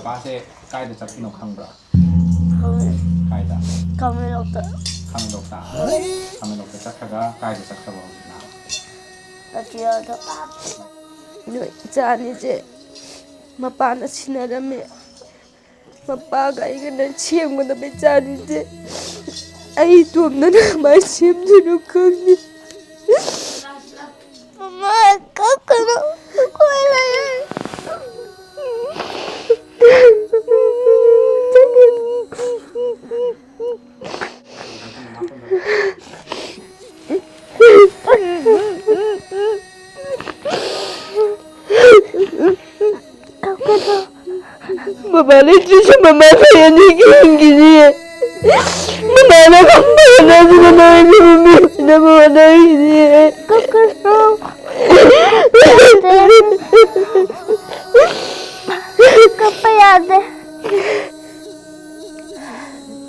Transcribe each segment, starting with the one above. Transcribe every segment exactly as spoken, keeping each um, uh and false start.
ꯃꯥꯁꯦ ꯀꯥꯏꯗ ꯆꯠꯈꯤꯅꯣ ꯈꯪꯕ꯭ꯔꯥ? ꯀꯥꯏꯗ? ꯀꯥꯃꯦꯟꯂꯣꯛꯇ꯫ ꯀꯥꯃꯦꯟꯂꯣꯛꯇ? ꯀꯥꯃꯦꯟꯂꯣꯛꯇ ꯆꯠꯈ꯭ꯔꯒ ꯀꯥꯏꯗ ꯆꯠꯈ꯭ꯔꯕ ꯍꯧꯖꯤꯛꯅ? ꯑꯇꯤꯌꯥꯗ꯫ ꯅꯣꯏ ꯏꯆꯥ ꯑꯅꯤꯁꯦ ꯃꯄꯥꯅ ꯁꯤꯟꯅꯔꯝꯃꯦ꯫ ꯃꯄꯥꯒ ꯑꯩꯒꯅ ꯁꯦꯝꯒꯗꯕ ꯏꯆꯥ ꯑꯅꯤꯁꯦ ꯑꯩ ꯏꯇꯣꯝꯗꯅ ꯀꯃꯥꯏꯅ ꯁꯦꯝꯗꯣꯏꯅꯣ ꯈꯪꯗꯦ꯫ ꯃꯃꯥ, ꯀꯞꯀꯅꯨ꯫ ꯑꯩꯈꯣꯏ ꯂꯩꯔꯤ꯫ ꯃꯃꯥ ꯂꯩꯇ꯭ꯔꯤꯁꯦ ꯃꯃꯥ ꯀꯌꯥꯅꯤꯒꯤ ꯍꯤꯡꯈꯤꯅꯤꯌꯦ? ꯃꯃꯥꯅ ꯀꯞꯄ ꯍꯣꯠꯅꯗꯨꯅ ꯅꯣꯏꯒꯤ ꯃꯃꯤꯠꯁꯤꯅ ꯍꯣꯠꯅꯔꯤꯅꯤꯌꯦ꯫ ꯀꯞꯀꯅꯨ꯫ ꯀꯞꯄ ꯌꯥꯗꯦ꯫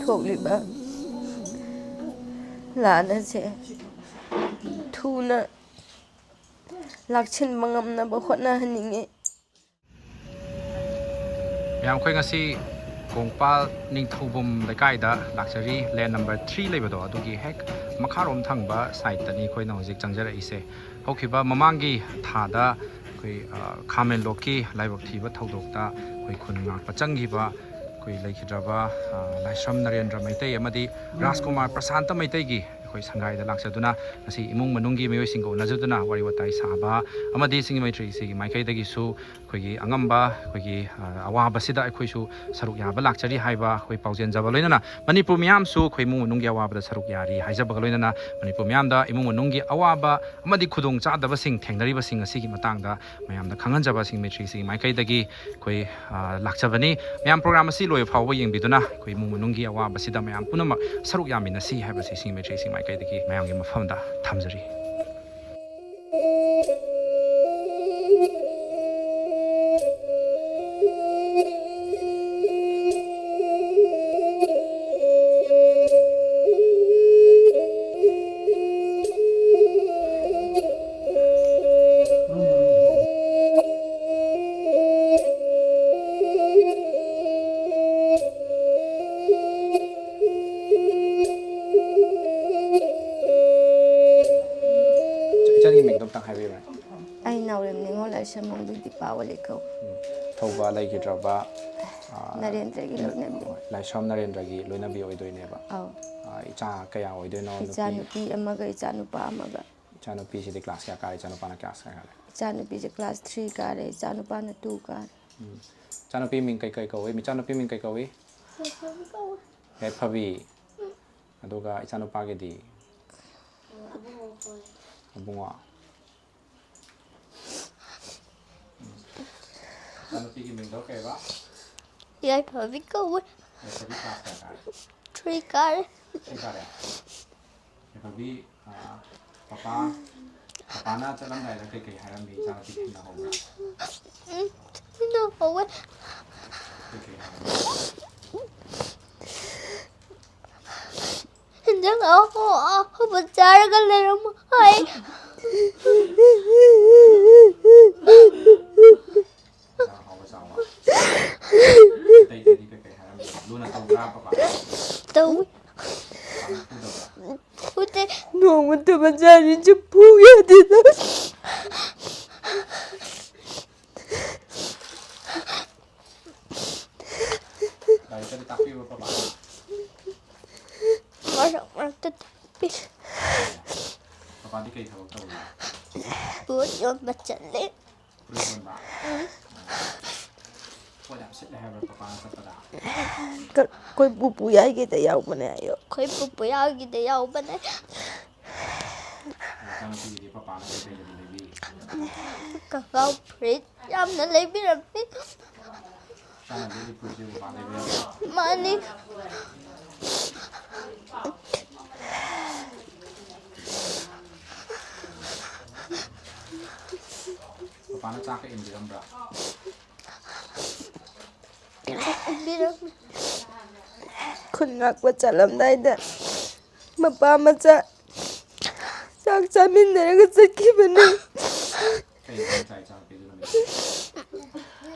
ꯊꯣꯛꯂꯤꯕ ꯂꯥꯟ ꯑꯁꯦ ꯊꯨꯅ ꯂꯥꯛꯁꯤꯟꯕ ꯉꯝꯅꯕ ꯍꯣꯠꯅꯍꯟꯅꯤꯡꯉꯤ꯫ ꯃꯌꯥꯝ, ꯑꯩꯈꯣꯏ ꯉꯁꯤ ꯀꯣꯡꯄꯥꯜ ꯅꯤꯡꯊꯧꯕꯨꯝ ꯂꯩꯀꯥꯏꯗ ꯂꯥꯛꯆꯔꯤ꯫ ꯂꯦꯟ ꯅꯝꯕꯔ ꯊ꯭ꯔꯤ ꯂꯩꯕꯗꯣ, ꯑꯗꯨꯒꯤ ꯍꯦꯛ ꯃꯈꯥꯔꯣꯝ ꯊꯪꯕ ꯁꯥꯏꯠꯇꯅꯤ ꯑꯩꯈꯣꯏꯅ ꯍꯧꯖꯤꯛ ꯆꯪꯖꯔꯛꯏꯁꯦ꯫ ꯍꯧꯈꯤꯕ ꯃꯃꯥꯡꯒꯤ ꯊꯥꯗ ꯑꯩꯈꯣꯏ, ꯑ, ꯈꯥꯃꯦꯟꯂꯣꯛꯀꯤ ꯂꯥꯏꯕꯛ ꯊꯤꯕ ꯊꯧꯗꯣꯛꯇ ꯑꯩꯈꯣꯏ ꯈꯨꯟ ꯉꯥꯛꯄ ꯆꯪꯈꯤꯕ ꯑꯩꯈꯣꯏ ꯂꯩꯈꯤꯗ꯭ꯔꯕ, ꯑ, ꯂꯥꯏꯁ꯭ꯔꯝ ꯅꯔꯦꯟꯗ꯭ꯔ ꯃꯩꯇꯩ ꯑꯃꯗꯤ ꯔꯥꯖꯀꯨꯃꯥꯔ ꯄ꯭ꯔꯁꯥꯟꯇ ꯃꯩꯇꯩꯒꯤ ꯑꯩꯈꯣꯏ ꯁꯪꯒꯥꯏꯗ ꯂꯥꯛꯆꯗꯨꯅ ꯉꯁꯤ ꯏꯃꯨꯡ ꯃꯅꯨꯡꯒꯤ ꯃꯤꯑꯣꯏꯁꯤꯡꯒ ꯎꯅꯖꯗꯨꯅ ꯋꯥꯔꯤ ꯋꯥꯇꯥꯏ ꯁꯥꯕ ꯑꯃꯗꯤ ꯁꯤꯡꯒꯤ ꯃꯩꯇ꯭ꯔꯤ ꯏꯆꯦꯒꯤ ꯃꯥꯏꯀꯩꯗꯒꯤꯁꯨ ꯑꯩꯈꯣꯏꯒꯤ ꯑꯉꯝꯕ ꯑꯩꯈꯣꯏꯒꯤ, ꯑ, ꯑꯋꯥꯕꯁꯤꯗ ꯑꯩꯈꯣꯏꯁꯨ ꯁꯔꯨꯛ ꯌꯥꯕ ꯂꯥꯛꯆꯔꯤ ꯍꯥꯏꯕ ꯑꯩꯈꯣꯏ ꯄꯥꯎꯖꯦꯜꯖꯕ ꯂꯣꯏꯅꯅ ꯃꯅꯤꯄꯨꯔ ꯃꯤꯌꯥꯝꯁꯨ ꯑꯩꯈꯣꯏ ꯏꯃꯨꯡ ꯃꯅꯨꯡꯒꯤ ꯑꯋꯥꯕꯗ ꯁꯔꯨꯛ ꯌꯥꯔꯤ ꯍꯥꯏꯖꯕꯒ ꯂꯣꯏꯅꯅ ꯃꯅꯤꯄꯨꯔ ꯃꯤꯌꯥꯝꯗ ꯏꯃꯨꯡ ꯃꯅꯨꯡꯒꯤ ꯑꯋꯥꯕ ꯑꯃꯗꯤ ꯈꯨꯗꯣꯡ ꯆꯥꯗꯕꯁꯤꯡ ꯊꯦꯡꯅꯔꯤꯕꯁꯤꯡ ꯑꯁꯤꯒꯤ ꯃꯇꯥꯡꯗ ꯃꯌꯥꯝꯗ ꯈꯪꯍꯟꯖꯕ ꯁꯤꯡꯒꯤ ꯃꯩꯇ꯭ꯔꯤ ꯏꯆꯦꯒꯤ ꯃꯥꯏꯀꯩꯗꯒꯤ ꯑꯩꯈꯣꯏ, ꯑ, ꯂꯥꯛꯆꯕꯅꯤ꯫ ꯃꯌꯥꯝ ꯄ꯭ꯔꯣꯒ꯭ꯔꯥꯝ ꯑꯁꯤ ꯂꯣꯏꯕ ꯐꯥꯎꯕ ꯌꯦꯡꯕꯤꯗꯨꯅ ꯑꯩꯈꯣꯏ ꯏꯃꯨꯡ ꯃꯅꯨꯡꯒꯤ ꯑꯋꯥꯕꯁꯤꯗ ꯃꯌꯥꯝ ꯄꯨꯝꯅꯃꯛ ꯁꯔꯨꯛ ꯌꯥꯃꯤꯟꯅꯁꯤ ꯍꯥꯏꯕꯁꯤ ꯁꯤꯡꯒꯤ ꯃꯩꯇ꯭ꯔꯤ ꯏꯆꯦꯒꯤ ꯃꯥꯏꯀꯩꯗꯒꯤ ꯃꯌꯥꯝꯒꯤ ꯃꯐꯝꯗ ꯊꯝꯖꯔꯤ꯫ ꯂꯥꯏꯁ꯭ꯔꯝꯂꯣꯝꯗ ꯗꯤꯄꯥꯋꯂꯤ ꯀꯧ꯫ ꯊꯧꯕ ꯂꯩꯈꯤꯗ꯭ꯔꯕ ꯑ, ꯅꯔꯦꯟꯗ꯭ꯔꯒꯤ ꯂꯣꯏꯅꯕꯤ꯫ ꯍꯣꯏ, ꯂꯥꯏꯁ꯭ꯔꯝ ꯅꯔꯦꯟꯗ꯭ꯔꯒꯤ ꯂꯣꯏꯅꯕꯤ ꯑꯣꯏꯗꯣꯏꯅꯦꯕ꯫ ꯑꯧ꯫ ꯑ, ꯏꯆꯥ ꯀꯌꯥ ꯑꯣꯏꯗꯣꯏꯅꯣ? ꯏꯆꯥ ꯅꯨꯄꯤ ꯑꯃꯒ ꯏꯆꯥ ꯅꯨꯄꯥ ꯑꯃꯒ꯫ ꯏꯆꯥꯅꯨꯄꯤꯁꯤꯗꯤ ꯀ꯭ꯂꯥꯁ ꯀꯌꯥ ꯀꯥꯔꯦ? ꯏꯆꯥꯅꯨꯄꯥꯅ ꯀ꯭ꯂꯥꯁ ꯀꯌꯥ ꯀꯥꯔꯦ? ꯏꯆꯥꯅꯨꯄꯤꯁꯦ ꯀ꯭ꯂꯥꯁ ꯊ꯭ꯔꯤ ꯀꯥꯔꯦ, ꯏꯆꯥꯅꯨꯄꯥꯅ ꯇꯨ ꯀꯥꯔꯦ꯫ ꯎꯝ꯫ ꯏꯆꯥꯅꯨꯄꯤ ꯃꯤꯡ ꯀꯩ ꯀꯩ ꯀꯧꯏ? ꯏꯆꯥꯅꯨꯄꯤ ꯃꯤꯡ ꯀꯩ ꯀꯧꯏ? ꯌꯥꯏꯐꯕꯤ꯫ ꯑꯗꯨꯒ ꯏꯆꯥꯅꯨꯄꯥꯒꯤꯗꯤ? ꯑꯕꯨꯡꯉꯣ꯫ ꯏꯆꯥꯅꯨꯄꯤꯒꯤ ꯃꯤꯡꯗꯣ ꯀꯩꯕ? ꯌꯥꯏꯐꯕꯤ ꯀꯧꯋꯦ꯫ ꯌꯥꯏꯐꯕꯤ ꯀ꯭ꯂꯥꯁ ꯀꯌꯥ ꯀꯥꯔꯦ? ꯊ꯭ꯔꯤ ꯀꯥꯔꯦ꯫ ꯊ꯭ꯔꯤ ꯀꯥꯔꯦ? ꯌꯥꯏꯐꯕꯤ, ꯑ, ꯄꯄꯥ, ꯄꯄꯥꯅ ꯆꯠꯂꯝꯗꯥꯏꯗ ꯀꯩꯀꯩ ꯍꯥꯏꯔꯝꯃꯤ? ꯏꯆꯥꯅꯨꯄꯤ ꯊꯦꯡꯅꯍꯧꯕ꯭ꯔꯥ? ꯎꯝ, ꯊꯦꯡꯅꯍꯧꯋꯦ꯫ ꯀꯩꯀꯩ ꯍꯥꯏꯔꯝꯃꯤ? ꯍꯤꯟꯖꯥꯡ ꯑꯍꯥꯎ ꯑꯍꯥꯎꯕ ꯆꯥꯔꯒ ꯂꯩꯔꯝꯃꯨ ꯍꯥꯏ꯫ ꯏꯟꯖꯥꯡ ꯑꯍꯥꯎꯕ ꯆꯥꯎ ꯍꯥꯏ꯫ ꯑꯇꯩ ꯑꯇꯩꯗꯤ ꯀꯩꯀꯩ ꯍꯥꯏꯔꯝꯃꯤ? ꯂꯨꯅ ꯇꯧꯕ꯭ꯔꯥ ꯄꯄꯥ? ꯇꯧꯋꯤ꯫ ꯄꯄꯥꯅ ꯐꯨꯗꯕ꯭ꯔꯥ? ꯐꯨꯗꯦ꯫ ꯅꯣꯡꯃꯇ ꯃꯆꯥꯅꯤꯁꯨ ꯐꯨ ꯌꯥꯗꯦꯗ꯫ ꯂꯥꯏꯔꯤꯛꯀꯗꯤ ꯇꯥꯛꯄꯤꯕ꯭ꯔꯣ ꯄꯄꯥꯅ? ꯃꯔꯛ ꯃꯔꯛꯇ ꯇꯥꯛꯄꯤ꯫ ꯄꯄꯥꯗꯤ ꯀꯩ ꯊꯕꯛ ꯇꯧꯔꯤ? ꯄꯣꯠ ꯌꯣꯟꯕ ꯆꯠꯂꯦ꯫ ꯐꯨꯔꯤꯠ ꯌꯣꯟꯕ? ꯄꯣꯠ ꯌꯥꯝ ꯁꯤꯠꯂꯦ ꯍꯥꯏꯕ꯭ꯔꯥ ꯄꯄꯥꯅ ꯆꯠꯄꯗ? ꯑꯩꯈꯣꯏ ꯄꯨꯄꯨ ꯌꯥꯏꯒꯤꯗ ꯌꯥꯎꯕꯅꯦ ꯑꯌꯣ꯫ ꯑꯩꯈꯣꯏ ꯄꯨꯄꯨ ꯌꯥꯎꯒꯤꯗ ꯌꯥꯎꯕꯅꯦ꯫ ꯏꯆꯥꯅꯨꯄꯤꯒꯤꯗꯤ ꯄꯄꯥꯅ ꯀꯩ ꯀꯩ ꯂꯩꯕꯤ? ꯈꯣꯡꯒ꯭ꯔꯥꯎ ꯐꯨꯔꯤꯠ ꯌꯥꯝꯅ ꯂꯩꯕꯤꯔꯝꯃꯤ꯫ ꯏꯆꯥꯅ ꯂꯤꯠꯂꯤ ꯐꯨꯔꯤꯠꯁꯦ ꯄꯄꯥ ꯂꯩꯕꯤꯔꯝꯃꯤ? ꯃꯥꯅꯤ꯫ ꯄꯄꯥꯅ ꯆꯥꯛꯀ ꯏꯟꯕꯤꯔꯝꯕ꯭ꯔꯥ? ꯏꯟꯕꯤꯔꯝꯃꯤ꯫ ꯈꯨꯟ ꯉꯥꯛꯄ ꯆꯠꯂꯝꯗꯥꯏꯗ ꯃꯄꯥ ꯃꯆꯥ ꯆꯥꯛ ꯆꯥꯃꯤꯟꯅꯔꯒ ꯆꯠꯈꯤꯕꯅꯦ꯫ ꯀꯩ ꯏꯟꯁꯥꯡ ꯆꯥꯏ ꯏꯆꯥꯅꯨꯄꯤꯗꯨ ꯅꯨꯃꯤꯠꯇꯨ?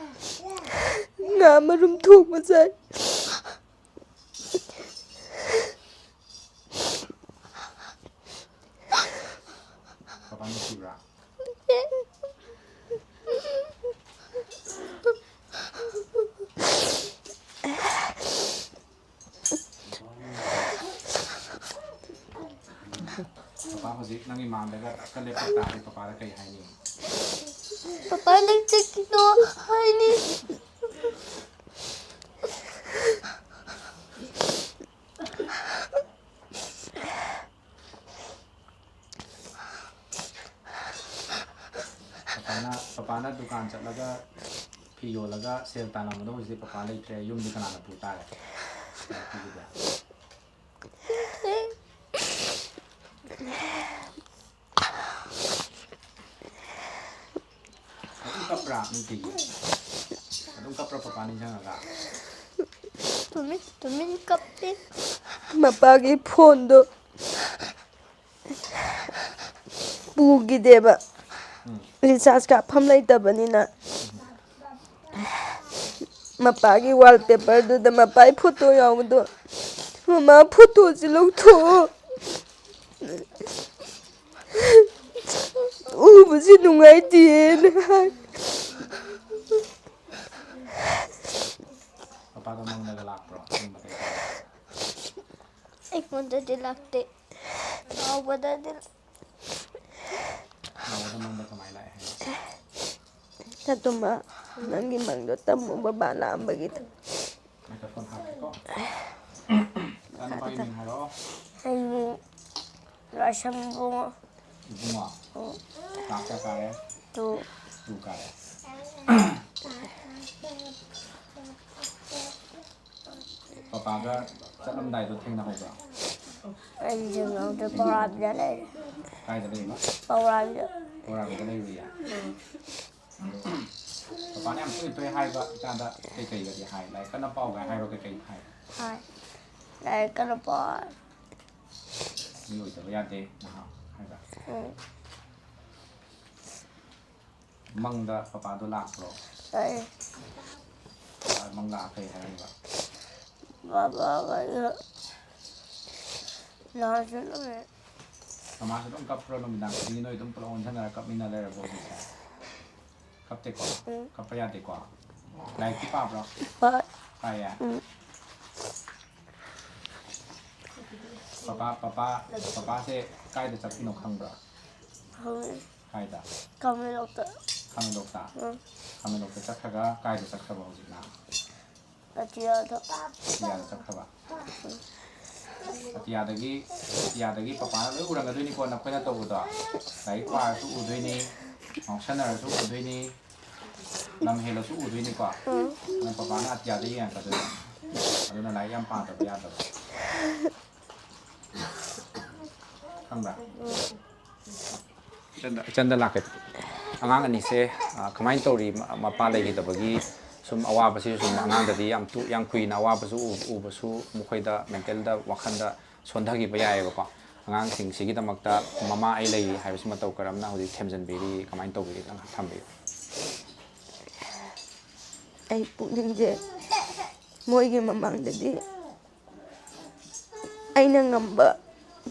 ꯉꯥ ꯃꯔꯨꯝ ꯊꯣꯡꯕ ꯆꯥꯏ꯫ ꯄꯄꯥ ꯅꯨꯡꯁꯤꯕ꯭ꯔꯥ? ꯍꯧꯖꯤꯛ ꯅꯪꯒꯤ ꯃꯥꯡꯗꯒ ꯀ ꯂꯦꯞꯄ ꯇꯥꯔꯗꯤ ꯄꯄꯥꯗ ꯀꯩ ꯍꯥꯏꯅꯤ? ꯄꯄꯥ ꯂꯩꯇꯦ ꯀꯤꯅꯣ ꯍꯥꯏꯅꯤ꯫ ꯄꯄꯥꯅ ꯄꯄꯥꯅ ꯗꯨꯀꯥꯟ ꯆꯠꯂꯒ ꯐꯤ ꯌꯣꯜꯂꯒ ꯁꯦꯜ ꯇꯥꯜꯂꯝꯕꯗꯣ ꯍꯧꯖꯤꯛꯇꯤ ꯄꯄꯥ ꯂꯩꯇ꯭ꯔꯦ, ꯌꯨꯝꯗꯤ ꯀꯅꯥꯅ ꯄꯨ ꯇꯥꯔꯦ? ꯂꯥꯏꯔꯤꯛ ꯄꯨꯕꯗꯤ꯫ ꯑꯗꯨꯝ ꯀꯞꯄ꯭ꯔꯥ ꯅꯨꯡꯇꯤꯒꯤ? ꯑꯗꯨꯝ ꯀꯞꯄ꯭ꯔꯥ ꯄꯄꯥ ꯅꯤꯡꯁꯤꯡꯉꯒ? ꯇꯨꯃꯤꯟ ꯇꯨꯃꯤꯟ ꯀꯞꯄꯤ꯫ ꯃꯄꯥꯒꯤ ꯐꯣꯟꯗꯣ ꯄꯨꯈꯤꯗꯦꯕ꯫ ꯎꯝ꯫ ꯔꯤꯆꯥꯔꯖ ꯀꯥꯞꯐꯝ ꯂꯩꯇꯕꯅꯤꯅ꯫ ꯃꯄꯥꯒꯤ ꯋꯥꯜ ꯄꯦꯄꯔꯗꯨꯗ ꯃꯄꯥꯒꯤ ꯐꯣꯇꯣ ꯌꯥꯎꯕꯗꯣ, "ꯃꯃꯥ, ꯐꯣꯇꯣꯁꯤ ꯂꯧꯊꯣꯛꯑꯣ꯫ ꯎꯕꯁꯤ ꯅꯨꯡꯉꯥꯏꯇꯦꯅ" ꯍꯥꯏ꯫ ꯄꯄꯥꯗꯣ ꯃꯪꯗꯒ ꯂꯥꯛꯄ꯭ꯔꯣ? ꯇꯨꯝꯕꯗꯒꯤ? ꯑꯩꯉꯣꯟꯗꯗꯤ ꯂꯥꯛꯇꯦ꯫ ꯉꯥꯎꯕꯗꯗꯤ ꯉꯥꯎꯕꯗ ꯃꯪꯗ ꯀꯃꯥꯏꯅ ꯂꯥꯛꯑꯦ ꯍꯥꯏꯅꯣ? ꯅꯠꯇꯨꯝꯕ, ꯅꯪꯒꯤ ꯃꯪꯗꯣ ꯇꯝꯃꯨ, ꯕꯕꯥ ꯂꯥꯛꯑꯝꯕꯒꯤꯗꯣ꯫ ꯃꯥꯏꯀ꯭ꯔꯣꯐꯣꯟ ꯍꯥꯞꯀꯦꯀꯣ꯫ ꯏꯆꯥꯅꯨꯄꯥꯒꯤ ꯃꯤꯡ ꯍꯥꯏꯔꯛꯑꯣ꯫ ꯑꯩꯒꯤ ꯂꯥꯏꯁ꯭ꯔꯝ ꯏꯕꯨꯡꯉꯣ꯫ ꯏꯕꯨꯡꯉꯣ꯫ ꯑꯣ꯫ ꯀ꯭ꯂꯥꯁ ꯀꯌꯥ ꯀꯥꯔꯦ? ꯇꯨ꯫ ꯇꯨ ꯀꯥꯔꯦ꯫ ꯄꯄꯥꯒ ꯆꯠꯂꯝꯗꯥꯏꯗꯣ ꯊꯦꯡꯅꯍꯧꯕ꯭ꯔꯣ? ꯑꯩ ꯊꯦꯡꯅꯍꯧꯗꯦ, ꯄꯧꯔꯥꯕꯤꯗ ꯂꯩꯔꯦ꯫ ꯀꯥꯏꯗ ꯂꯩꯕ? ꯄꯧꯔꯥꯕꯤꯗ꯫ ꯄꯧꯔꯥꯕꯤꯗ ꯂꯩꯔꯨꯏꯌꯦ? ꯄꯄꯥꯅ ꯌꯥꯝ ꯇꯣꯏ ꯇꯣꯏ ꯍꯥꯏꯕ ꯏꯆꯥꯗ ꯀꯩꯀꯩꯒꯗꯤ ꯍꯥꯏ? "ꯂꯥꯏꯔꯤꯛ ꯀꯟꯅ ꯄꯥꯎꯒ" ꯍꯥꯏꯕ꯭ꯔꯣ? ꯀꯩꯀꯩ ꯍꯥꯏ? ꯍꯥꯏ꯫ ꯂꯥꯏꯔꯤꯛ ꯀꯟꯅ ꯄꯥꯎ꯫ "ꯃꯤ ꯑꯣꯏꯗꯕ ꯌꯥꯗꯦ" ꯅꯍꯥ ꯍꯥꯏꯕ? ꯎꯝ꯫ ꯃꯪꯗ ꯄꯄꯥꯗꯣ ꯂꯥꯛꯄ꯭ꯔꯣ? ꯂꯥꯛꯑꯦ꯫ ꯄꯄꯥ ꯃꯪ ꯂꯥꯛꯑ ꯀꯩ ꯍꯥꯏꯔꯝꯕ? ꯕꯕꯥꯒ ꯑꯩꯒ ꯂꯥꯛꯑ ꯆꯠꯂꯨꯔꯦ꯫ ꯃꯃꯥꯁꯨ ꯑꯗꯨꯝ ꯀꯞꯄ꯭ꯔꯣ? ꯅꯨꯃꯤꯗꯥꯡ ꯈꯨꯗꯤꯡꯒꯤ ꯅꯣꯏ ꯑꯗꯨꯝ ꯄꯨꯂꯞ ꯑꯣꯟꯁꯤꯟꯅꯔ ꯀꯞꯃꯤꯟꯅ ꯂꯩꯔꯕꯣ ꯍꯧꯖꯤꯛꯁꯦ? ꯀꯞꯇꯦꯀꯣ? ꯎꯝ꯫ ꯀꯞꯄ ꯌꯥꯗꯦꯀꯣ? ꯂꯥꯏꯔꯤꯛꯇꯤ ꯄꯥꯕ꯭ꯔꯣ? ꯄꯥꯏ꯫ ꯄꯥꯏꯌꯦ? ꯎꯝ꯫ ꯄꯄꯥ ꯄꯄꯥ ꯄꯄꯥꯁꯦ ꯀꯥꯏꯗ ꯆꯠꯈꯤꯅꯣ ꯈꯪꯕ꯭ꯔꯥ? ꯈꯪꯉꯦ꯫ ꯀꯥꯏꯗ? ꯀꯥꯃꯦꯟꯂꯣꯛꯇ꯫ ꯀꯥꯃꯦꯟꯂꯣꯛꯇ? ꯎꯝ꯫ ꯀꯥꯃꯦꯟꯂꯣꯛꯇ ꯆꯠꯈ꯭ꯔꯒ ꯀꯥꯏꯗ ꯆꯠꯈ꯭ꯔꯕ ꯍꯧꯖꯤꯛꯅ? ꯑꯇꯤꯌꯥꯗ꯫ ꯑꯇꯤꯌꯥꯗ ꯆꯠꯈ꯭ꯔꯕ? ꯑꯇꯤꯌꯥꯗꯒꯤ, ꯑꯇꯤꯌꯥꯗꯒꯤ ꯄꯄꯥꯅ ꯂꯣꯏ ꯎꯔꯝꯒꯗꯣꯏꯅꯤꯀꯣ ꯅꯈꯣꯏꯅ ꯇꯧꯕꯗꯣ꯫ ꯂꯥꯏꯔꯤꯛ ꯄꯥꯔꯁꯨ ꯎꯗꯣꯏꯅꯤ, ꯉꯥꯎꯁꯟꯅꯔꯁꯨ ꯎꯗꯣꯏꯅꯤ, ꯂꯝ ꯍꯦꯜꯂꯁꯨ ꯎꯗꯣꯏꯅꯤꯀꯣ꯫ ꯎꯝ꯫ ꯅꯪ ꯄꯄꯥꯅ ꯑꯇꯤꯌꯥꯗ ꯌꯦꯡꯉꯛꯀꯗꯣꯏꯅꯤ꯫ ꯑꯗꯨꯅ ꯂꯥꯏꯔꯤꯛ ꯌꯥꯝ ꯄꯥꯗꯕ ꯌꯥꯗꯕ꯫ ꯈꯪꯕ꯭ꯔꯥ? ꯏꯆꯟꯗ, ꯏꯆꯟꯗ ꯂꯥꯛꯀꯦ꯫ ꯑꯉꯥꯡ ꯑꯅꯤꯁꯦ, ꯑ, ꯀꯃꯥꯏꯅ ꯇꯧꯔꯤ? ꯃ-, ꯃꯄꯥ ꯂꯩꯈꯤꯗꯕꯒꯤ ꯁꯨꯝ ꯑꯋꯥꯕꯁꯤꯁꯨ ꯁꯨꯝ ꯑꯉꯥꯡꯗꯗꯤ ꯌꯥꯝ ꯇꯨ-, ꯌꯥꯝ ꯀꯨꯏꯅ ꯑꯋꯥꯕꯁꯨ ꯎ-, ꯎꯕꯁꯨ ꯃꯈꯣꯏꯗ ꯃꯦꯟꯇꯦꯜꯗ, ꯋꯥꯈꯜꯗ ꯁꯣꯟꯊꯈꯤꯕ ꯌꯥꯏꯑꯕꯀꯣ꯫ ꯑꯉꯥꯡꯁꯤꯡꯁꯤꯒꯤꯗꯃꯛꯇ ꯃꯃꯥ ꯑꯩ ꯂꯩꯔꯤ ꯍꯥꯏꯕꯁꯤ ꯃꯇꯧ ꯀꯔꯝꯅ ꯍꯧꯖꯤꯛ ꯊꯦꯝꯖꯤꯟꯕꯤꯔꯤ, ꯀꯃꯥꯏꯅ ꯇꯧꯕꯤꯔꯤ? ꯈꯤꯇꯪ ꯊꯝꯕꯤꯌꯨ꯫ ꯑꯩ ꯄꯨꯛꯅꯤꯡꯁꯦ ꯃꯣꯏꯒꯤ ꯃꯃꯥꯡꯗꯗꯤ ꯑꯩꯅ ꯉꯝꯕ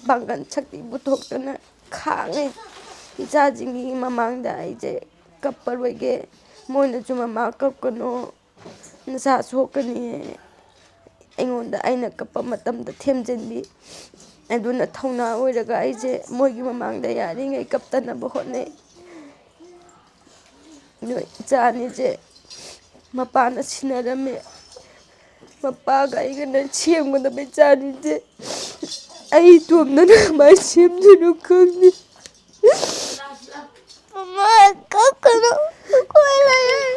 ꯄꯥꯡꯒꯜ ꯁꯛꯇꯤ ꯄꯨꯊꯣꯛꯇꯨꯅ ꯈꯥꯡꯉꯦ꯫ ꯏꯆꯥꯁꯤꯡꯒꯤ ꯃꯃꯥꯡꯗ ꯑꯩꯁꯦ ꯀꯞꯄꯔꯣꯏꯒꯦ꯫ ꯃꯣꯏꯅꯁꯨ "ꯃꯃꯥ ꯀꯞꯀꯅꯣ, ꯅꯁꯥ ꯁꯣꯛꯀꯅꯤ" ꯑꯩꯉꯣꯟꯗ ꯑꯩꯅ ꯀꯞꯄ ꯃꯇꯝꯗ ꯊꯦꯝꯖꯤꯟꯕꯤ꯫ ꯑꯗꯨꯅ ꯊꯧꯅꯥ ꯑꯣꯏꯔꯒ ꯑꯩꯁꯦ ꯃꯣꯏꯒꯤ ꯃꯃꯥꯡꯗ ꯌꯥꯔꯤꯉꯩ ꯀꯞꯇꯅꯕ ꯍꯣꯠꯅꯩ꯫ ꯅꯣꯏ ꯏꯆꯥ ꯑꯅꯤꯁꯦ ꯃꯄꯥꯅ ꯁꯤꯟꯅꯔꯝꯃꯦ꯫ ꯃꯄꯥꯒ ꯑꯩꯒꯅ ꯁꯦꯝꯒꯗꯕ ꯏꯆꯥ ꯑꯅꯤꯁꯦ ꯑꯩ ꯏꯇꯣꯝꯗꯅ ꯀꯃꯥꯏꯅ ꯁꯦꯝꯗꯣꯏꯅꯣ ꯈꯪꯗꯦ꯫ ꯃꯃꯥ, ꯀꯞꯀꯅꯨ꯫ ꯑꯩꯈꯣꯏ ꯂꯩꯔꯦ꯫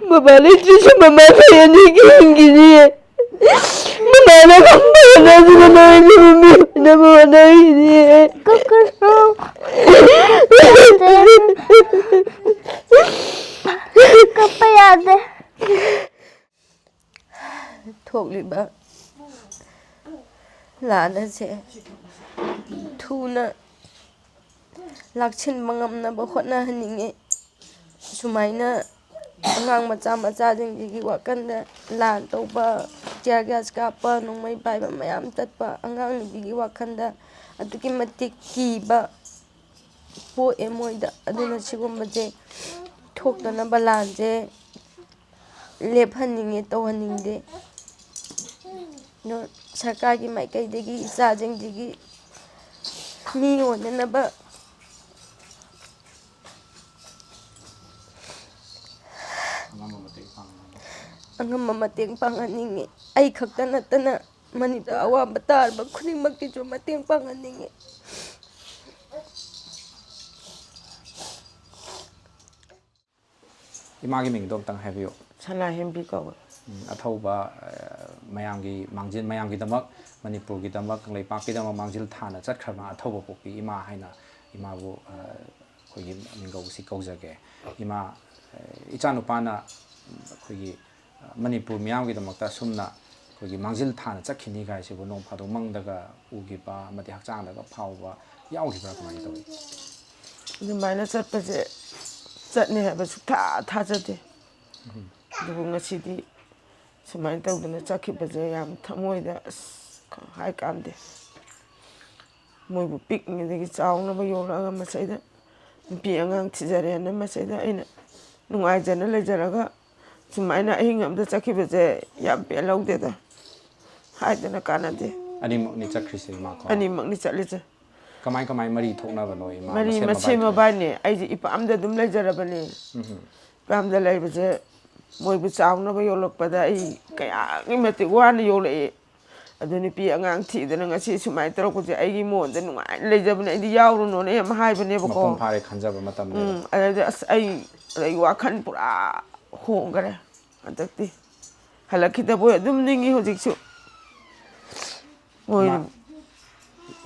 ꯃꯃꯥ ꯂꯩꯇ꯭ꯔꯁꯨ ꯃꯃꯥ ꯂꯩꯔꯅꯤꯒꯤ ꯍꯤꯡꯈꯤꯅꯤꯌꯦ꯫ ꯃꯃꯥꯅ ꯉꯝꯕ ꯍꯣꯠꯅꯗꯨꯅ ꯅꯣꯏꯒꯤ ꯃꯃꯤ ꯑꯣꯏꯅꯕ ꯍꯣꯠꯅꯔꯤꯅꯤꯌꯦ꯫ ꯀꯞꯀꯅꯨ꯫ ꯀꯞꯄ ꯌꯥꯗꯦ꯫ ꯊꯣꯛꯂꯤꯕ ꯂꯥꯟ ꯑꯁꯦ ꯊꯨꯅ ꯂꯥꯛꯁꯤꯟꯕ ꯉꯝꯅꯕ ꯍꯣꯠꯅꯍꯟꯅꯤꯡꯉꯤ꯫ ꯁꯨꯃꯥꯏꯅ ꯑꯉꯥꯡ ꯃꯆꯥ ꯃꯆꯥꯁꯤꯡꯁꯤꯒꯤ ꯋꯥꯈꯜꯗ ꯂꯥꯟ ꯇꯧꯕ, tear gas ꯀꯥꯞꯄ, ꯅꯣꯡꯃꯩ ꯄꯥꯏꯕ ꯃꯌꯥꯝ ꯆꯠꯄ ꯑꯉꯥꯡ ꯅꯨꯄꯤꯒꯤ ꯋꯥꯈꯜꯗ ꯑꯗꯨꯛꯀꯤ ꯃꯇꯤꯛ ꯀꯤꯕ ꯄꯣꯛꯑꯦ ꯃꯣꯏꯗ꯫ ꯑꯗꯨꯅ ꯁꯤꯒꯨꯝꯕꯁꯦ ꯊꯣꯛꯇꯅꯕ ꯂꯥꯟꯁꯦ ꯂꯦꯞꯍꯟꯅꯤꯡꯉꯦ, ꯇꯧꯍꯟꯅꯤꯡꯗꯦ꯫ ꯑꯗꯣ ꯁꯔꯀꯥꯔꯒꯤ ꯃꯥꯏꯀꯩꯗꯒꯤ ꯏꯆꯥꯁꯤꯡꯁꯤꯒꯤ ꯃꯤ ꯑꯣꯏꯅꯅꯕ ꯑꯉꯝꯕ ꯃꯇꯦꯡ ꯄꯥꯡꯍꯟꯅꯤꯡꯉꯤ꯫ ꯑꯩ ꯈꯛꯇ ꯅꯠꯇꯅ ꯃꯅꯤꯄꯨꯔ ꯑꯋꯥꯕ ꯇꯥꯔꯕ ꯈꯨꯗꯤꯡꯃꯛꯀꯤꯁꯨ ꯃꯇꯦꯡ ꯄꯥꯡꯍꯟꯅꯤꯡꯉꯤ꯫ ꯏꯃꯥꯒꯤ ꯃꯤꯡꯗꯣ ꯑꯝꯇꯪ ꯍꯥꯏꯕꯤꯌꯨ꯫ ꯁꯅꯥꯍꯦꯝꯕꯤ ꯀꯧꯋꯦ꯫ ꯎꯝ, ꯑꯊꯧꯕ, ꯑ, ꯃꯌꯥꯝꯒꯤ ꯃꯥꯡꯖꯤꯜ, ꯃꯌꯥꯝꯒꯤꯗꯃꯛ, ꯃꯅꯤꯄꯨꯔꯒꯤꯗꯃꯛ, ꯀꯪꯂꯩꯄꯥꯛꯀꯤꯗꯃꯛ ꯃꯥꯡꯖꯤꯜ ꯊꯥꯅ ꯆꯠꯈ꯭ꯔꯕ ꯑꯊꯧꯕ ꯄꯣꯛꯄꯤ ꯏꯃꯥ ꯍꯥꯏꯅ ꯏꯃꯥꯕꯨ, ꯑ, ꯑꯩꯈꯣꯏꯒꯤ ꯃꯤꯡꯒꯧꯁꯤ ꯀꯧꯖꯒꯦ꯫ ꯏꯃꯥ, ꯑ, ꯏꯆꯥꯅꯨꯄꯥꯅ ꯑꯩꯈꯣꯏꯒꯤ, ꯑ, ꯃꯅꯤꯄꯨꯔ ꯃꯤꯌꯥꯝꯒꯤꯗꯃꯛꯇ ꯑꯁꯨꯝꯅ ꯑꯩꯈꯣꯏꯒꯤ ꯃꯥꯡꯖꯤꯜ ꯊꯥꯅ ꯆꯠꯈꯤꯅꯤ ꯀꯥꯏꯁꯤꯕꯨ ꯅꯣꯡ ꯐꯥꯗꯣꯛ ꯃꯪꯗꯒ ꯎꯈꯤꯕ ꯑꯃꯗꯤ ꯍꯛꯆꯥꯡꯗꯒ ꯐꯥꯎꯕ ꯌꯥꯎꯈꯤꯕ꯭ꯔꯥ, ꯀꯃꯥꯏꯅ ꯇꯧꯏ? ꯑꯗꯨꯃꯥꯏꯅ ꯆꯠꯄꯁꯦ ꯆꯠꯅꯤ ꯍꯥꯏꯕ ꯁꯨꯛꯊꯥ ꯊꯥꯖꯗꯦ꯫ ꯑꯗꯨꯕꯨ ꯉꯁꯤꯗꯤ ꯁꯨꯃꯥꯏꯅ ꯇꯧꯗꯅ ꯆꯠꯈꯤꯕꯁꯦ ꯌꯥꯝ ꯊꯃꯣꯏꯗ ꯑꯁ ꯍꯥꯏ ꯀꯥꯟꯗꯦ꯫ ꯃꯣꯏꯕꯨ ꯄꯤꯛꯂꯤꯉꯩꯗꯒꯤ ꯆꯥꯎꯅꯕ ꯌꯣꯛꯂꯛꯑꯒ ꯃꯁꯩꯗ ꯅꯨꯄꯤ ꯑꯉꯥꯡ ꯊꯤꯖꯔꯦꯅ ꯃꯁꯩꯗ ꯑꯩꯅ ꯅꯨꯡꯉꯥꯏꯖꯅ ꯂꯩꯖꯔꯒ ꯁꯨꯃꯥꯏꯅ ꯑꯍꯤꯡ ꯑꯃꯗ ꯆꯠꯈꯤꯕꯁꯦ ꯌꯥꯝ ꯄꯦꯜꯍꯧꯗꯦꯗ꯫ ꯍꯥꯏꯗꯅ ꯀꯥꯟꯅꯗꯦ꯫ ꯑꯅꯤꯃꯛꯅꯤ ꯆꯠꯈ꯭ꯔꯤꯁꯦ ꯏꯃꯥꯀꯣ? ꯑꯅꯤꯃꯛꯅꯤ ꯆꯠꯂꯤꯁꯦ꯫ ꯀꯃꯥꯏ ꯀꯃꯥꯏ ꯃꯔꯤ ꯊꯣꯛꯅꯕꯅꯣ ꯏꯃꯥ? ꯃꯔꯤ ꯃꯁꯦꯟ ꯃꯁꯦꯟ ꯃꯕꯥꯏ ꯃꯕꯥꯏꯅꯦ꯫ ꯑꯩꯁꯦ ꯏꯄꯥꯝꯗ ꯑꯗꯨꯝ ꯂꯩꯖꯔꯕꯅꯦ꯫ ꯎꯝ꯫ ꯏꯄꯥꯝꯗ ꯂꯩꯕꯁꯦ ꯃꯣꯏꯕꯨ ꯆꯥꯎꯅꯕ ꯌꯣꯛꯂꯛꯄꯗ ꯑꯩ ꯀꯌꯥꯒꯤ ꯃꯇꯤꯛ ꯋꯥꯅ ꯌꯣꯛꯂꯛꯏ꯫ ꯑꯗꯨ ꯅꯨꯄꯤ ꯑꯉꯥꯡ ꯊꯤꯗꯅ ꯉꯁꯤ ꯁꯨꯃꯥꯏꯅ ꯇꯧꯔꯛꯄꯁꯦ ꯑꯩꯒꯤ ꯃꯣꯟꯗ ꯅꯨꯡꯉꯥꯏꯅ ꯂꯩꯖꯕꯅꯦ꯫ ꯑꯩꯗꯤ ꯌꯥꯎꯔꯨꯅꯣꯅ ꯌꯥꯝ ꯍꯥꯏꯕꯅꯦꯕꯀꯣ꯫ ꯃꯄꯨꯡ ꯐꯥꯔꯦ ꯈꯟꯖꯕ ꯃꯇꯝꯅꯦꯕ꯫ ꯎꯝ, ꯑꯗꯩꯗꯤ ꯑꯁ ꯑꯩ ꯑꯗꯩ ꯋꯥꯈꯜ ꯄꯨꯔꯥ ꯍꯣꯡꯈꯔꯦ ꯍꯟꯗꯛꯇꯤ꯫ ꯍꯜꯂꯛꯈꯤꯗꯕꯣꯏ ꯑꯗꯨꯝ ꯅꯤꯡꯉꯤ ꯍꯧꯖꯤꯛꯁꯨ꯫ ꯃꯣꯏ ꯏꯃꯥ-,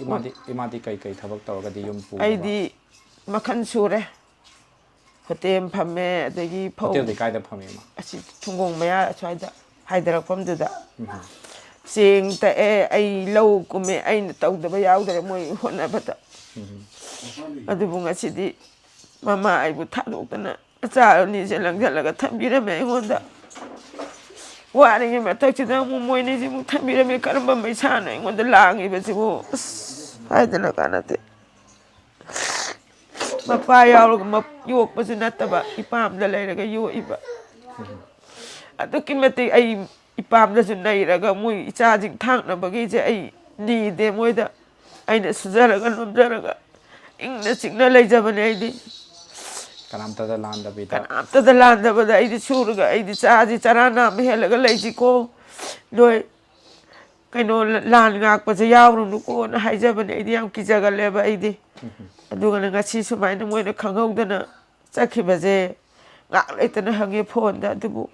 ꯏꯃꯥꯗꯤ, ꯏꯃꯥꯗꯤ ꯀꯩ ꯀꯩ ꯊꯕꯛ ꯇꯧꯔꯒꯗꯤ ꯌꯨꯝ ꯄꯨꯕ? ꯑꯩꯗꯤ ꯃꯈꯜ ꯁꯨꯔꯦ꯫ ꯍꯣꯇꯦꯜ ꯐꯝꯃꯦ, ꯑꯗꯒꯤ ꯐꯧ ꯍꯣꯇꯦꯜꯗꯤ ꯀꯥꯏꯗ ꯐꯝꯃꯤ ꯏꯃꯥ? ꯑꯁꯤ ꯊꯨꯡꯒꯣꯡ ꯃꯌꯥ ꯑꯁ꯭ꯋꯥꯏꯗ ꯍꯥꯏꯊꯔꯛꯐꯝꯗꯨꯗ꯫ ꯎꯝ꯫ ꯆꯦꯡ ꯇꯛꯑꯦ, ꯑꯩ ꯂꯧ ꯀꯨꯝꯃꯦ, ꯑꯩꯅ ꯇꯧꯗꯕ ꯌꯥꯎꯗ꯭ꯔꯦ ꯃꯣꯏ ꯍꯣꯠꯅꯕꯗ꯫ ꯎꯝ꯫ ꯑꯗꯨꯕꯨ ꯉꯁꯤꯗꯤ ꯃꯃꯥ ꯑꯩꯕꯨ ꯊꯥꯗꯣꯛꯇꯅ ꯃꯆꯥ ꯑꯅꯤꯁꯦ ꯂꯪꯁꯤꯜꯂꯒ ꯊꯝꯕꯤꯔꯝꯃꯦ ꯑꯩꯉꯣꯟꯗ꯫ ꯋꯥꯔꯤꯉꯩ ꯃꯊꯛꯁꯤꯗ ꯑꯃꯨꯛ ꯃꯣꯏꯅꯤꯁꯤ ꯑꯃꯨꯛ ꯊꯝꯕꯤꯔꯝꯃꯤ꯫ ꯀꯔꯝꯕ ꯃꯩꯁꯥꯅꯣ ꯑꯩꯉꯣꯟꯗ ꯂꯥꯡꯉꯤꯕꯁꯤꯕꯨ? ꯑꯁ, ꯍꯥꯏꯗꯅ ꯀꯥꯟꯅꯗꯦ꯫ ꯃꯄꯥ ꯌꯥꯎꯔꯒ ꯃꯞ-, ꯌꯣꯛꯄꯁꯨ ꯅꯠꯇꯕ, ꯏꯄꯥꯝꯗ ꯂꯩꯔꯒ ꯌꯣꯛꯏꯕ꯫ ꯑꯗꯨꯛꯀꯤ ꯃꯇꯤꯛ ꯑꯩ ꯏꯄꯥꯝꯗꯁꯨ ꯅꯩꯔꯒ ꯃꯣꯏ ꯏꯆꯥꯁꯤꯡ ꯊꯥꯛꯅꯕꯒꯤꯁꯦ ꯑꯩ ꯅꯤꯗꯦ ꯃꯣꯏꯗ꯫ ꯑꯩꯅ ꯁꯨꯖꯔꯒ ꯅꯣꯝꯖꯔꯒ ꯏꯪꯅ ꯆꯤꯛꯅ ꯂꯩꯖꯕꯅꯦ ꯑꯩꯗꯤ꯫ ꯀꯅꯥꯝꯇꯗ ꯂꯥꯟꯗꯕꯤꯗ꯫ ꯀꯅꯥꯝꯇꯗ ꯂꯥꯟꯗꯕꯗ ꯑꯩꯗꯤ ꯁꯨꯔꯒ ꯑꯩꯗꯤ ꯆꯥꯁꯤ ꯆꯔꯥ ꯅꯥꯝꯃ ꯍꯦꯜꯂꯒ ꯂꯩꯁꯤꯀꯣ꯫ ꯅꯣꯏ ꯀꯩꯅꯣ, ꯂꯥꯟ ꯉꯥꯛꯄꯁꯦ ꯌꯥꯎꯔꯨꯅꯨꯀꯣꯅ ꯍꯥꯏꯖꯕꯅꯦ꯫ ꯑꯩꯗꯤ ꯌꯥꯝ ꯀꯤꯖꯒꯜꯂꯦꯕ ꯑꯩꯗꯤ꯫ ꯑꯗꯨꯒꯅ ꯉꯁꯤ ꯁꯨꯃꯥꯏꯅ ꯃꯣꯏꯅ ꯈꯪꯍꯧꯗꯅ ꯆꯠꯈꯤꯕꯁꯦ ꯉꯥꯏꯍꯥꯛ ꯂꯩꯇꯅ ꯍꯪꯉꯦ ꯐꯣꯟꯗ꯫ ꯑꯗꯨꯕꯨ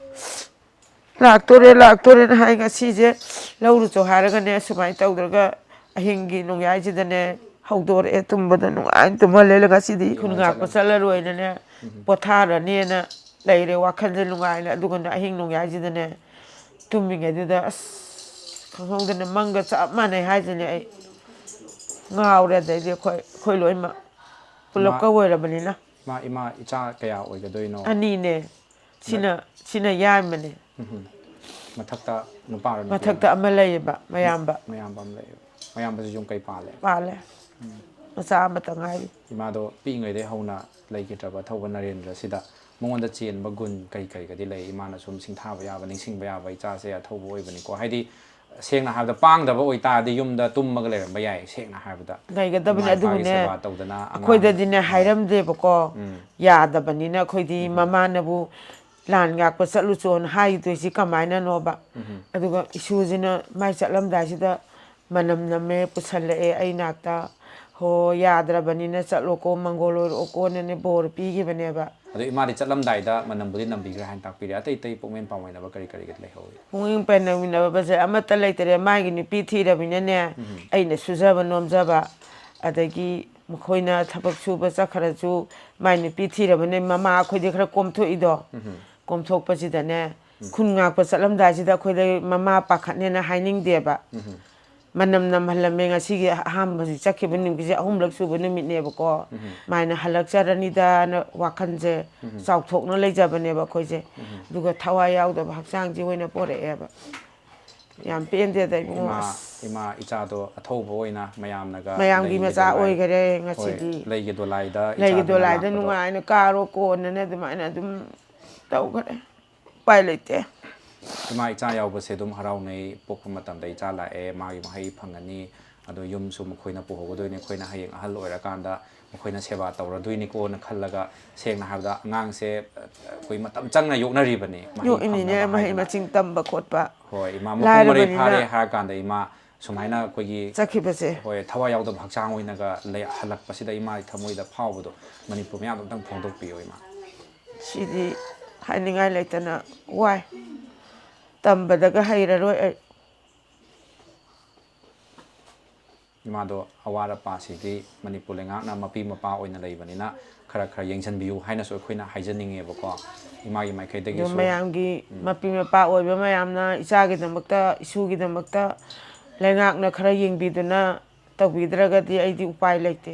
ꯂꯥꯛꯇꯣꯔꯦ, ꯂꯥꯛꯇꯣꯔꯦꯅ ꯍꯥꯏ꯫ ꯉꯁꯤꯁꯦ ꯂꯧꯔꯨꯆꯣ ꯍꯥꯏꯔꯒꯅꯦ, ꯁꯨꯃꯥꯏꯅ ꯇꯧꯗ꯭ꯔꯒ ꯑꯍꯤꯡꯒꯤ ꯅꯣꯡꯌꯥꯏꯁꯤꯗꯅꯦ ꯍꯧꯗꯣꯔꯛꯑꯦ꯫ ꯇꯨꯝꯕꯗ ꯅꯨꯡꯉꯥꯏꯅ ꯇꯨꯝꯍꯜꯂꯦ꯫ ꯉꯁꯤꯗꯤ ꯈꯨꯟ ꯉꯥꯛꯄ ꯆꯠꯂꯔꯣꯏꯅꯅꯦ, ꯄꯣꯊꯥꯔꯅꯦꯅ ꯂꯩꯔꯦ ꯋꯥꯈꯜꯁꯦ ꯅꯨꯡꯉꯥꯏꯅ꯫ ꯑꯗꯨꯒꯅ ꯑꯍꯤꯡ ꯅꯣꯡꯌꯥꯏꯁꯤꯗꯅꯦ ꯇꯨꯝꯃꯤꯉꯩꯗꯨꯗ ꯑꯁ ꯈꯪꯍꯧꯗꯅ ꯃꯪꯒ ꯆꯞ ꯃꯥꯟꯅꯩ ꯍꯥꯏꯁꯤꯅꯦ꯫ ꯑꯩ ꯉꯥꯎꯔꯦ꯫ ꯑꯗꯩꯗꯤ ꯑꯩꯈꯣꯏ, ꯑꯩꯈꯣꯏ ꯂꯣꯏꯅꯃꯛ ꯄꯨꯂꯞꯀ ꯑꯣꯏꯔꯕꯅꯤꯅ꯫ ꯏꯃꯥ, ꯏꯃꯥ ꯏꯆꯥ ꯀꯌꯥ ꯑꯣꯏꯒꯗꯣꯏꯅꯣ? ꯑꯅꯤꯅꯦ꯫ ꯁꯤꯅ, ꯁꯤꯅ ꯌꯥꯏꯃꯅꯦ꯫ ꯎꯝ꯫ ꯃꯊꯛꯇ ꯅꯨꯄꯥꯔꯣ ꯅꯨꯄꯤꯔꯣ? ꯃꯊꯛꯇ ꯑꯃ ꯂꯩꯌꯦꯕ, ꯃꯌꯥꯝꯕ꯫ ꯃꯌꯥꯝꯕ ꯑꯃ ꯂꯩꯌꯦꯕ꯫ ꯃꯌꯥꯝꯕꯁꯤꯁꯨ ꯌꯨꯝ ꯀꯩ ꯄꯥꯜꯂꯦ? ꯄꯥꯜꯂꯦ꯫ ꯃꯆꯥ ꯑꯃꯇ ꯉꯥꯏꯔꯤ꯫ ꯏꯃꯥꯗꯣ ꯄꯤꯛꯏꯉꯩꯗꯩ ꯍꯧꯅ ꯂꯩꯈꯤꯗ꯭ꯔꯕ ꯑꯊꯧꯕ ꯅꯔꯦꯟꯗ꯭ꯔꯁꯤꯗ ꯃꯉꯣꯟꯗ ꯆꯦꯟꯕ ꯒꯨꯟ ꯀꯩ ꯀꯩꯒꯗꯤ ꯂꯩ? ꯏꯃꯥꯅ ꯁꯨꯝ ꯁꯤꯡꯊꯥꯕ ꯌꯥꯕ, ꯅꯤꯡꯁꯤꯡꯕ ꯌꯥꯕ ꯏꯆꯥꯁꯦ ꯑꯊꯧꯕ ꯑꯣꯏꯕꯅꯤꯀꯣ꯫ ꯍꯥꯏꯗꯤ, ꯁꯦꯡꯅ ꯍꯥꯏꯔꯕꯗ, ꯄꯥꯡꯗꯕ ꯑꯣꯏꯇꯥꯔꯗꯤ ꯌꯨꯝꯗ ꯇꯨꯝꯃꯒ ꯂꯩꯔꯝꯕ ꯌꯥꯏ, ꯁꯦꯡꯅ ꯍꯥꯏꯔꯕꯗ꯫ ꯂꯩꯒꯗꯕꯅꯤ꯫ ꯏꯃꯥ ꯏꯄꯥꯒꯤ ꯑꯗꯨꯕꯨꯅꯦ, ꯁꯦꯕꯥ ꯇꯧꯗꯅ ꯑꯉꯥꯡ ꯑꯩꯈꯣꯏꯗꯗꯤꯅꯦ ꯍꯥꯏꯔꯝꯗꯦꯕꯀꯣ꯫ ꯎꯝ꯫ ꯌꯥꯗꯕꯅꯤꯅ ꯑꯩꯈꯣꯏꯗꯤ ꯃꯃꯥꯅꯕꯨ ꯂꯥꯟ ꯉꯥꯛꯄ ꯆꯠꯂꯨꯆꯣꯅ ꯍꯥꯏꯗꯣꯏꯁꯤ ꯀꯃꯥꯏꯅꯅꯣꯕ? ꯑꯗꯨꯒ ꯏꯁꯨꯁꯤꯅ ꯃꯥꯏ ꯆꯠꯂꯝꯗꯥꯏꯁꯤꯗ ꯃꯅꯝ ꯅꯝꯃꯦ, ꯄꯨꯁꯜꯂꯛꯑꯦ ꯑꯩ ꯅꯥꯛꯇ꯫ "ꯍꯣ, ꯌꯥꯗ꯭ꯔꯕꯅꯤꯅ ꯆꯠꯂꯣꯀꯣ, ꯃꯪꯒꯣꯜ ꯑꯣꯏꯔꯛꯑꯣꯀꯣꯅꯅꯦ ꯕꯣꯔ ꯄꯤꯈꯤꯕꯅꯦꯕ"꯫ ꯑꯗꯣ ꯏꯃꯥꯗꯤ ꯆꯠꯂꯝꯗꯥꯏꯗ ꯃꯅꯝꯕꯨꯗꯤ ꯅꯝꯕꯤꯈ꯭ꯔꯦ ꯍꯥꯏꯅ ꯇꯥꯛꯄꯤꯔꯦ꯫ ꯑꯇꯩ ꯑꯇꯩ ꯄꯨꯛꯃꯦꯟ ꯄꯥꯎꯃꯦꯟꯅꯕ ꯀꯔꯤ ꯀꯔꯤꯒꯗꯤ ꯂꯩꯍꯧꯏ? ꯄꯨꯛꯃꯦꯟ ꯄꯥꯎꯃꯦꯟꯅꯕꯁꯦ ꯑꯃꯠꯇ ꯂꯩꯇꯔꯦ꯫ ꯃꯥꯒꯤ ꯅꯨꯄꯤ ꯊꯤꯔꯕꯅꯤꯅꯅꯦ, ꯑꯩꯅ ꯁꯨꯖꯕ ꯅꯣꯝꯖꯕ, ꯑꯗꯒꯤ ꯃꯈꯣꯏꯅ ꯊꯕꯛ ꯁꯨꯕ ꯆꯠꯈ꯭ꯔꯁꯨ, ꯃꯥꯏ ꯅꯨꯄꯤ ꯊꯤꯔꯕꯅꯤꯅ ꯃꯃꯥ ꯑꯩꯈꯣꯏꯗꯤ ꯈꯔ ꯀꯣꯝꯊꯣꯛꯏꯗꯣ꯫ ꯀꯣꯝꯊꯣꯛꯄꯁꯤꯗꯅꯦ, ꯈꯨꯟ ꯉꯥꯛꯄ ꯆꯠꯂꯝꯗꯥꯏꯁꯤꯗ ꯑꯩꯈꯣꯏꯗ ꯃꯃꯥ ꯄꯥꯈꯠꯅꯦꯅ ꯍꯥꯏꯅꯤꯡꯗꯦꯕ꯫ ꯃꯅꯝ ꯅꯝꯍꯜꯂꯝꯃꯦ꯫ ꯉꯁꯤꯒꯤ ꯑꯍꯥꯟꯕ ꯍꯧꯖꯤꯛ ꯆꯠꯈꯤꯕ ꯅꯨꯃꯤꯠꯀꯤꯁꯦ ꯑꯍꯨꯝꯂꯛ ꯁꯨꯕ ꯅꯨꯃꯤꯠꯅꯦꯕꯀꯣ꯫ ꯎꯝ꯫ ꯃꯥꯏꯅ ꯍꯜꯂꯛꯆꯔꯅꯤꯗꯥꯅ ꯋꯥꯈꯜꯁꯦ ꯎꯝ꯫ ꯆꯥꯎꯊꯣꯛꯅ ꯂꯩꯖꯕꯅꯦꯕ ꯑꯩꯈꯣꯏꯁꯦ꯫ ꯎꯝ꯫ ꯑꯗꯨꯒ ꯊꯋꯥꯏ ꯌꯥꯎꯗꯕ ꯍꯛꯆꯥꯡꯁꯤ ꯑꯣꯏꯅ ꯄꯣꯔꯛꯑꯦꯕ꯫ ꯌꯥꯝ ꯄꯦꯟꯗꯦꯗ ꯏꯕꯨꯡꯉꯣ꯫ ꯏꯃꯥ, ꯑꯁ꯫ ꯏꯃꯥ ꯏꯆꯥꯗꯣ ꯑꯊꯧꯕ ꯑꯣꯏꯅ ꯃꯌꯥꯝꯅꯒ ꯃꯌꯥꯝꯒꯤ ꯂꯩꯒꯤ ꯃꯆꯥ ꯗꯣꯂꯥꯏ-, ꯑꯣꯏꯈꯔꯦ ꯍꯣꯏ, ꯉꯁꯤꯗꯤ꯫ ꯂꯩꯒꯤ ꯗꯣꯂꯥꯏꯗ ꯂꯩꯒꯤ ꯏꯆꯥꯗꯨꯅ ꯗꯣꯂꯥꯏꯗ ꯂꯥꯛꯄꯗꯣ꯫ ꯅꯨꯡꯉꯥꯏꯅ ꯀꯥꯔꯣ ꯀꯣꯟꯅꯅ ꯑꯗꯨꯃꯥꯏꯅ ꯑꯗꯨꯝ ꯇꯧꯈꯔꯦ꯫ ꯎꯄꯥꯏ ꯂꯩꯇꯦ꯫ ꯏꯃꯥ ꯏꯆꯥ ꯌꯥꯎꯕꯁꯦ ꯑꯗꯨꯝ ꯍꯔꯥꯎꯅꯩ꯫ ꯄꯣꯛꯄ ꯃꯇꯝꯗ ꯏꯆꯥ ꯂꯥꯛꯑꯦ, ꯃꯥꯒꯤ ꯃꯍꯩ ꯐꯪꯉꯅꯤ, ꯑꯗꯣ ꯌꯨꯝꯁꯨ ꯃꯈꯣꯏꯅ ꯄꯨꯍꯧꯒꯗꯣꯏꯅꯤ, ꯑꯩꯈꯣꯏꯅ ꯍꯌꯦꯡ ꯑꯍꯜ ꯑꯣꯏꯔꯀꯥꯟꯗ ꯃꯈꯣꯏꯅ ꯁꯦꯕꯥ ꯇꯧꯔꯗꯣꯏꯅꯤꯀꯣꯅ ꯈꯜꯂꯒ, ꯁꯦꯡꯅ ꯍꯥꯏꯕꯗ ꯑꯉꯥꯡꯁꯦ, ꯑ, ꯑꯩꯈꯣꯏ ꯃꯇꯝ ꯆꯪꯅ ꯌꯣꯛꯅꯔꯤꯕꯅꯤ, ꯃꯍꯩ ꯌꯣꯛꯏꯅꯤꯅꯦ, ꯐꯪꯅꯕ ꯃꯍꯩ ꯍꯥꯏꯗꯅ꯫ ꯃꯁꯤꯡ ꯇꯝꯕ ꯈꯣꯠꯄ꯫ ꯍꯣꯏ, ꯏꯃꯥ ꯃꯄꯨꯡ ꯃꯔꯩ ꯂꯥꯏꯔꯕꯅꯤꯅ ꯐꯥꯔꯦ ꯍꯥꯏꯔ ꯀꯥꯟꯗ ꯏꯃꯥ ꯁꯨꯃꯥꯏꯅ ꯑꯩꯈꯣꯏꯒꯤ ꯆꯠꯈꯤꯕꯁꯦ꯫ ꯍꯣꯏ, ꯊꯋꯥꯏ ꯌꯥꯎꯗꯕ ꯍꯛꯆꯥꯡ ꯑꯣꯏꯅꯒ ꯂꯩ-, ꯍꯜꯂꯛꯄꯁꯤꯗ ꯏꯃꯥꯒꯤ ꯊꯃꯣꯏꯗ ꯐꯥꯎꯕꯗꯣ ꯃꯅꯤꯄꯨꯔ ꯃꯌꯥꯝꯗ ꯑꯝꯇꯪ ꯐꯣꯡꯗꯣꯛꯄꯤꯌꯣ, ꯏꯃꯥ꯫ ꯁꯤꯗꯤ ꯍꯥꯏꯅꯤꯡꯉꯥꯏ ꯂꯩꯇꯅ ꯋꯥꯏ꯫ ꯇꯝꯕꯗꯒ ꯍꯩꯔꯔꯣꯏ ꯑꯩ꯫ ꯏꯃꯥꯗꯣ ꯑꯋꯥꯠ ꯑꯄꯥꯁꯤꯗꯤ ꯃꯅꯤꯄꯨꯔ ꯂꯩꯉꯥꯛꯅ ꯃꯄꯤ ꯃꯄꯥ ꯑꯣꯏꯅ ꯂꯩꯕꯅꯤꯅ ꯈꯔ ꯈꯔ ꯌꯦꯡꯁꯤꯟꯕꯤꯌꯨ ꯍꯥꯏꯅꯁꯨ ꯑꯩꯈꯣꯏꯅ ꯍꯥꯏꯖꯅꯤꯡꯉꯦꯕꯀꯣ, ꯏꯃꯥꯒꯤ ꯑꯗꯣ ꯃꯥꯏꯀꯩꯗꯒꯤꯁꯨ꯫ ꯃꯌꯥꯝꯒꯤ ꯎꯝ꯫ ꯃꯄꯤ ꯃꯄꯥ ꯑꯣꯏꯕ ꯃꯌꯥꯝꯅ ꯏꯆꯥꯒꯤꯗꯃꯛꯇ, ꯏꯁꯨꯒꯤꯗꯃꯛꯇ ꯂꯩꯉꯥꯛꯅ ꯈꯔ ꯌꯦꯡꯕꯤꯗꯨꯅ ꯇꯧꯕꯤꯗ꯭ꯔꯒꯗꯤ ꯑꯩꯗꯤ ꯎꯄꯥꯏ ꯂꯩꯇꯦ꯫